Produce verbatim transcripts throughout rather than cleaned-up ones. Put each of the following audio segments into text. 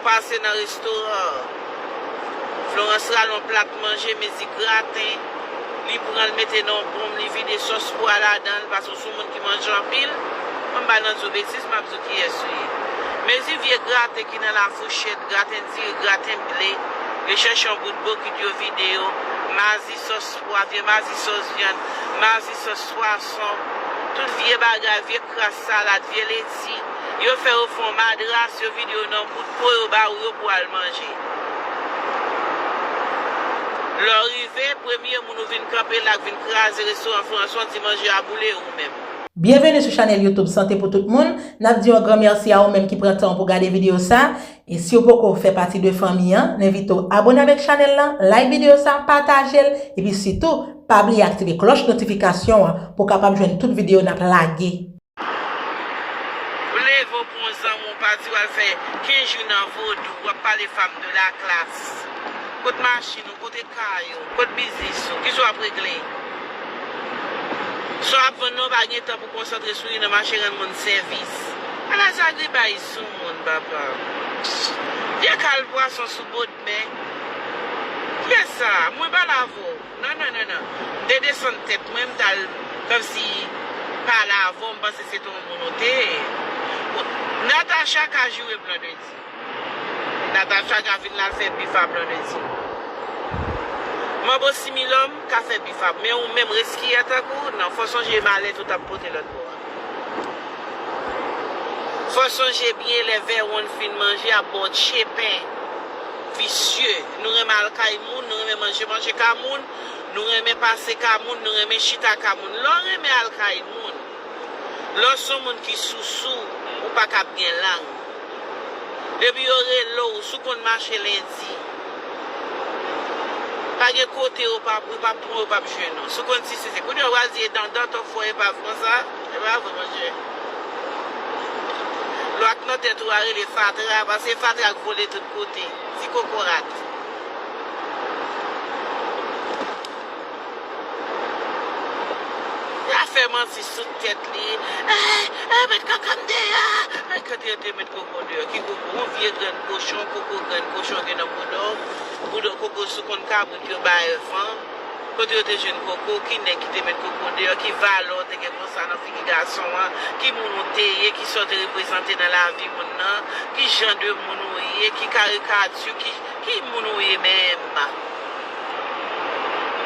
Pase nan restoran. Florence rale yon plat manje, mezi graten. Li pran l mete nan yon bonm, li vide sòs pwa ladan l, paske w se yon moun ki manje anpil. Mwen m pa nan di w betiz, m ap di w kiyès ou ye. Mezi vye graten ki nan lafouchèt, graten diri, graten ble. Yo chèche yon bout bokit, yo vide yo. Mazi sòs pwa, vye mazi sòs vyann, mazi sòs pwason. Tout vye bagay, vye kras salad, vye leti. Yo fè yo fè yon madras, yo vide yo nan bout po, yo ba ou yo pou w al manje. Lè w rive, premye moun ou vin kanpe la k vin kraze restoran Florence, w di manje a boule ou menm. Byenveni sou chanèl YouTube Sante pou tout moun. N ap di yon gran mèsi a ou menm ki pran tan pou gade videyo sa. E si w poko fè pati de fanmi an, n envite w abone avèk chanèl lan, like videyo sa, pataje l, epi sitou, pa bliye aktive klòch notifikasyon an pou w kapab jwenn tout videyo n ap lage. Ou leve w pou yon zanmi w pati, w al fè kenz jou nan vodou, w ap pale fanm de la klas. Kot machin ou, kote kay ou, kot biznis ou, kisa w ap regle? Sa w ap vann nan, w pa gen tan pou konsantre sou li nan mache rann moun sèvis. Ala zagribay sou moun, papa. Vye kal pwason sou bòdmè. Kiyès sa? Mwen pale avè w. Non, non, non, non. M te desann tèt mwen, m t al kòmsi pale avè w, m panse se te yon moun ou te ye. Natacha ka joure Blandedy. Natacha ka vin la, l fè bif a Blandedy. Manbo Similòm ka fè bif a, men ou menm reskiyè tankou w, non, fò sonje malèt ou t ap pote lòt bò a. Fò sonje byen lè vèwonn fin manje ap ba w tchepen. Visye. Nou renmen al kay moun, nou renmen manje manje ka moun, nou renmen pase ka moun, nou renmen chita ka moun. Lè w renmen al kay moun, lè w se yon moun ki sousou, ou pa kab gen lang. Depi yo rele w, si w konn mache lendi, pa gen kote yo p ap, yo p ap pran, yo p ap jwenn ou. Si w konn si se, se kounye a w pral di e dan, dan tòp fò epav konsa, epav monchè. Lwa k nan tèt ou a rele fatra, paske fatra k vole tout kote. Ti kokorat. L ap fè manti sou tèt li. Eh, eh, met kaka m deyò. Men kote yo te met koko deyò? Ki koko? Yon vye grenn kochon, koko grenn kochon gen nan boudò. Boudò koko si w konn kabrit yo bay van. Kote yo te jwenn koko? Ki nèg ki te met koko deyò? Ki valè w te gen konsa nan figi gason an? Ki moun ou te ye? Kisa w te reprezante nan lavi moun nan? Ki jan de moun ou ye? Ki karikati? Ki, ki moun ou ye menm?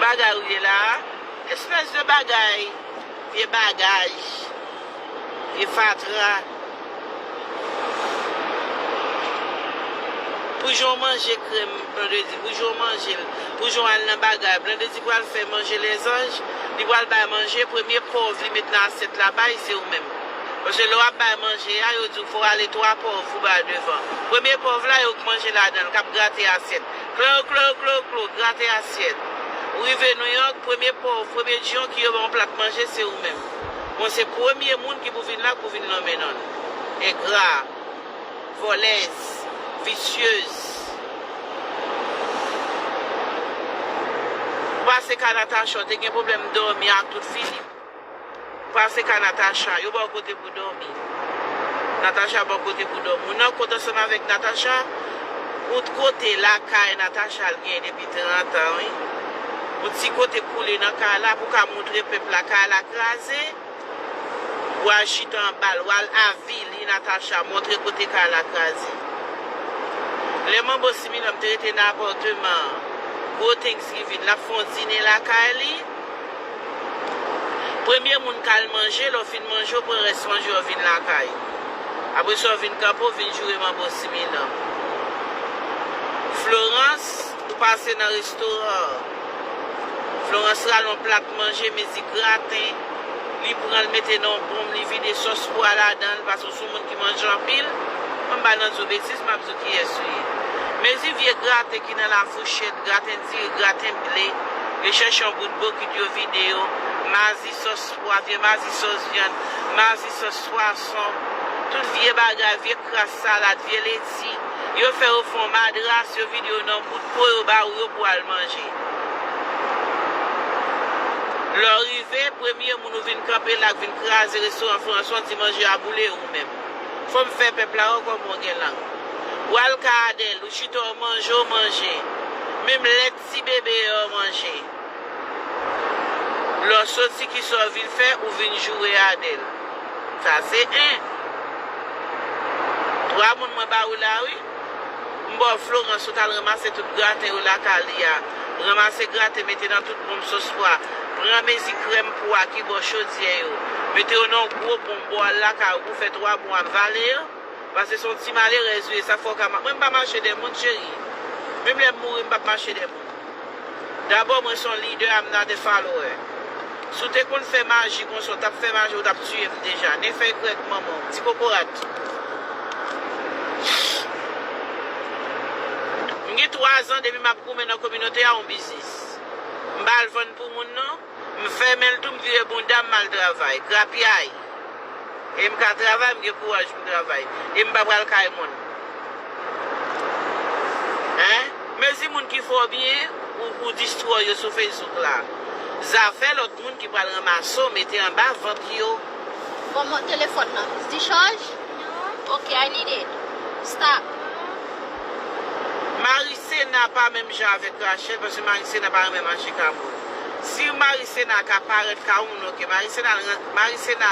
Bagay ou ye la a? Espès de bagay, vye bagay, vye fatra. Pou jan w manje krèm, Blandedy, pou jan w manje l, pou jan w al nan bagay, Blandedy pral fè manje lèzanj, li pral bay manje, premye pòv li met nan asyèt la bay, se ou menm. Paske lè w ap bay manje a, yo di w fò w ale twa pòv pou bay devan. Premye pòv la, yo k manje ladan l, k ap grate asyèt. Klo, klo, klo, klo, grate asyèt. Ou rive Nouyòk, premye pòv, premye dyon ki yo ba w plat manje, se ou menm. Bon, se premye moun ki pou vin la, pou vin nonmen non l. Engra, vòlèz, visyez. Ou pase ka Natacha, w te gen pwoblèm dòmi ak tout fini. Pase ka Natacha, yo ba w kote pou dòmi. Natacha ba w kote pou dòmi. Ou nan kont ansanm avèk Natacha, ou t kote lakay Natacha l gen depi trant an, wi. Ou ti kote koule nan kay la pou ka montre pèp la kay la kraze. W al chita anba l, w al avili Natacha, montre kote kay la kraze. Lè Manbo Similòm te rete nan apatman an, gwo Thanksgiving, l ap fè yon dine lakay li. Premye moun k al manje, lè w fin manje, w pran rès manje, w vin lakay. Apre sa, w vin kanpe, w vin joure Manbo Similòm. Florence, ou pase nan restoran an. Florence rale yon plat manje, mezi graten. Li pran l mete nan yon bonm, li vide sòs pwa ladan l, paske w se yon moun ki manje anpil. Mwen m pa nan di w betiz, m ap di w kiyès ou ye. Mezi vye graten ki nan lafouchèt, graten diri, graten ble. Yo chèche yon bout bokit, yo vide yo. Mazi sòs pwa, vye mazi sòs vyann, mazi sòs pwason. Tout vye bagay, vye kras salad, vye leti. Yo fè yo fè yon madras, yo vide yo nan bout po, yo ba ou yo pou al manje. Lè w rive, premye moun ou vin kanpe la k vin kraze restoran Florence, w di manje a boule ou menm. Fò m fè pèp la wè kòman w gen lang. W al kay Adèl, ou chita w manje, w manje. Menm lèt ti bebe a w manje. Lè w soti, kisa w vin fè? Ou vin joure Adèl. Sa se en. Twa moun mwen ba ou la, wi. M ba w Florence, ou t al ranmase tout graten yo lakay li a. Ranmase graten, mete nan tout bonm sos pwa. Pran mezi krèm pwa ki bò chodyè yo. Mete yo nan yon gwo bonm, ba w al lakay ou pou fè twa bon ap vale yo. Paske se yon ti malerèz ou ye, sa fè w ka ma-, mwen m pa mache dèyè moun, cheri. Menm lè m mouri, m p ap mache dèyè moun. Dabò, mwen se yon lidè, I'm not a follower. Si w te konn fè maji konsa, w t ap fè maji, ou t ap tiye m deja. Nen fèy krèk manman w, ti kokorat. M gen twa zan depi m ap goumen nan kominote a, yon biznis. M pa al vann pou moun, non. M fèmen l tou, m vire bounda m, m al travay. Grapyay. E m ka travay, m gen kouraj pou m travay. E m pa pral kay moun. Hein? Mezi moun ki fè w byen, ou, ou distwè yo sou Facebook la. Zafè lòt moun ki pral ranmase w, mete anba vant yo. Bon, mon telefòn nan. Dichaj? Ok, I need it. Stop. Marisena pa menm jan avèk Rachel, paske Marisena pa renmen manje ka moun. Si Marisena ka parèt ka moun, ok. Marisena, Marisena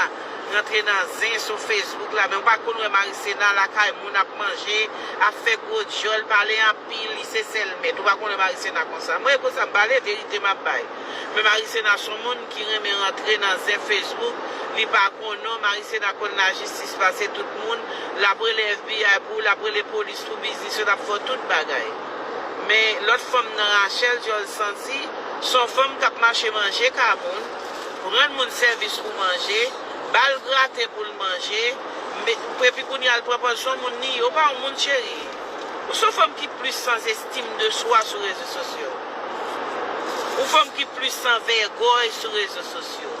rantre nan zen sou Facebook la, men ou pa konn wè Marisena lakay moun ap manje, ap fè gwo djòl, pale anpil, li se sèl mèt. Ou pa konn wè Marisena konsa. Mwen, e konsa m pale, verite m ap bay. Men Marisena se yon moun ki renmen rantre nan zen Facebook, li pa konn non, Marisena konn lajistis pase tout moun, l ap rele F B I pou ou, l ap rele polis pou biznis yo, l ap fè tout bagay. Men lòt fanm nan, Rachel, Jòl Santi, se yon fanm k ap mache manje ka moun, rann moun sèvis pou manje, ba l graten pou l manje, men, epi kounye a l pran pòz se yon moun li ye, ou pa yon moun, cheri. Ou se yon fanm ki plis sans estime de soi sou rezo sosyo. Ou fanm ki plis san vègòy sou rezo sosyo.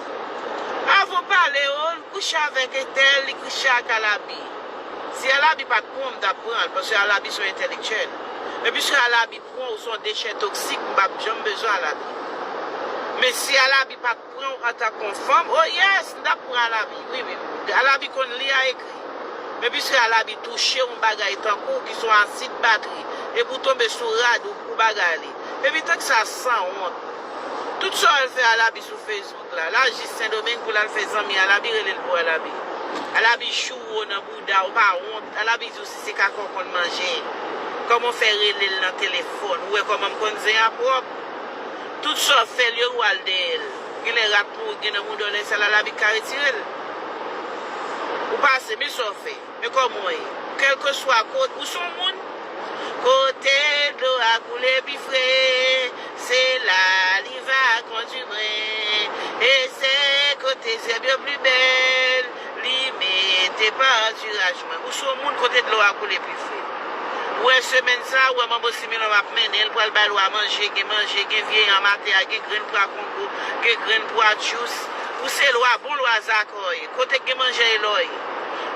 Avan w pale, o, l kouche avèk entèl, li kouche ak Alabi. Si Alabi pa t pran w, m t ap pran l, paske Alabi se yon entèlektyèl. Men piske Alabi pran w, ou se yon dechè toksik, m p ap janm bezwen Alabi. Men si Alabi pa t pran w antanke yon fanm, oh yes, m t ap pran Alabi. Wi, wi, wi. Alabi konn li a ekri. Men piske Alabi touche yon bagay tankou w ki se yon asid batri, epi w tonbe sou rad ou pou bagay li. Epi tank sa sanwont. Tout sa w al fè Alabi sou Facebook la, l al jis Sendomeng pou l al fè zanmi Alabi, rele l pou Alabi. Alabi joure w nan bouda, ou pa wont. Alabi di w si se kaka w konn manje. Kòman w fè rele l nan telefòn? Ou wè kòman m konn zen an pwòp? Tout sa w fè l yo, ou al dèyè l. Genlè rat mouri gen nan bouda w, lè sa l Alabi ka retire l. Ou pase, men sa w fè. Men kòman w ye? Kèlkeswa kote, ou se yon moun. Kote dlo a koule pi fre, se la li va kondui mwen. E se kote zèb yo pli bèl, li mete patiraj mwen. Ou se yon moun kote dlo a koule pi fre. Ou wè semèn sa, ou wè manbo Similòm ap mennen, l pral bay lwa manje, gen manje, gen vye yanm atè a, gen grenn pwa kongo, gen grenn pwa tchous. Ou se lwa, bon lwa zakòy. Kote k gen manje e lò ye.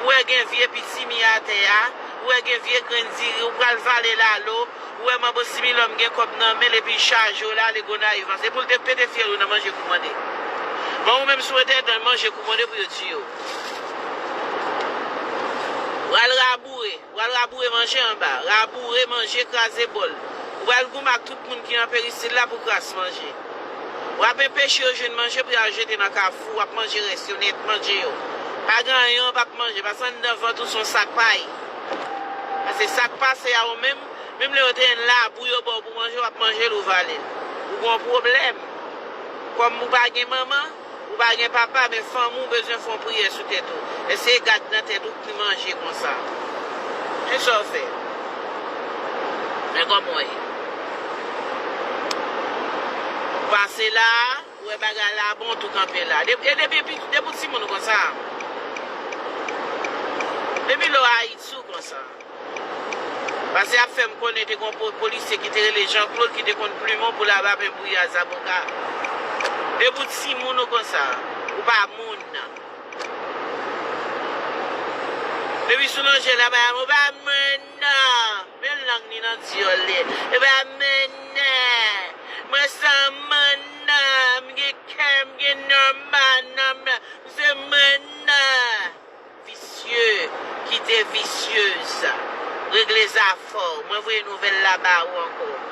Ou wè gen vye pitimi atè a, ou wè gen vye grenn diri, ou pral vale lalo, ou wè manbo Similòm gen kòb nan men l epi l chaje w l ale Gonayiv an. Se pou l te pete fyèl ou nan manje kou mande. Bon, ou menm si w te nan manje kou mande pou yo tiye w. Ou al raboure. Ou al raboure manje anba, raboure manje, kraze bòl. Ou pral goumen ak tout moun ki nan perisid la pou kras manje. W ap enpeche yo jwenn manje pou y al jete nan kafou, w ap manje rès yo nèt, manje yo. Pa gen anyen w p ap manje, paske anndan vant ou se yon sak pay. Paske sa k pase a ou menm, menm lè yo te jwenn labou yo ba w pou manje, w ap manje l ou vale l. Ou gen yon pwoblèm. Kòm ou pa gen manman, ou pa gen papa, men fanmi w bezwen fè yon priyè sou tèt ou. Eseye gad nan tèt ou ki manje konsa. Men sa w fè. Men kòman w ye. Ou pase la, ou wè bagay la bon, tou kanpe la. De-, e depi, depi, depi w timoun ou konsa. Depi lè w Ayiti ou konsa. Paske y ap fè m konnen te gen yon po-, polisye ki te rele Jean Claude ki te konn plimen w pou l al ap enbouye a zaboka. Depi w timoun ou konsa, ou pa moun. Depi sou lonje la, bay, ou pa moun non. Men lang ni nan dyòl li. E pa moun non. Mwen se moun non. M gen kè, m gen nanm, nanm. M se moun non. Visye, kite visyez. Regle zafè w. Mwen voye nouvèl la ba ou ankò.